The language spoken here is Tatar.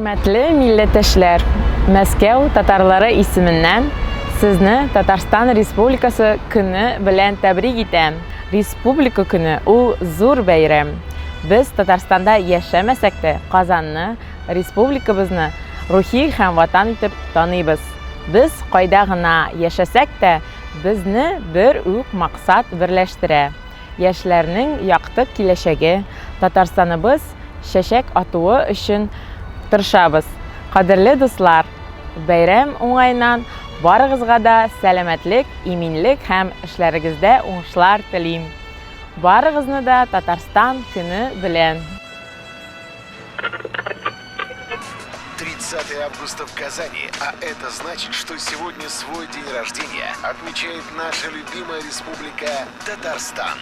Хөрмәтле милләттәшләр, Мәскәү татарлары исеменнән сезне Татарстан Республикасы көне белән тәбрик итәм. Республика көне ул зур бәйрәм. Без Татарстанда яшәмәсәк тә, Казанны, республикабызны рухи һәм ватан итеп таныйбыз. Без кайда гына яшәсәк тә, безне бер үк максат берләштерә. Яшьләрнең якты киләчәге, Татарстаныбыз чәчәк атуы өчен тырышабыз. Кадерле дуслар, бәйрәм уңаеннан барыгызга да сәламәтлек, иминлек һәм эшләрегездә уңышлар телим. Барыгызны да Татарстан көне белән! 30 августа в Казани, а это значит, что сегодня свой день рождения отмечает наша любимая республика Татарстан.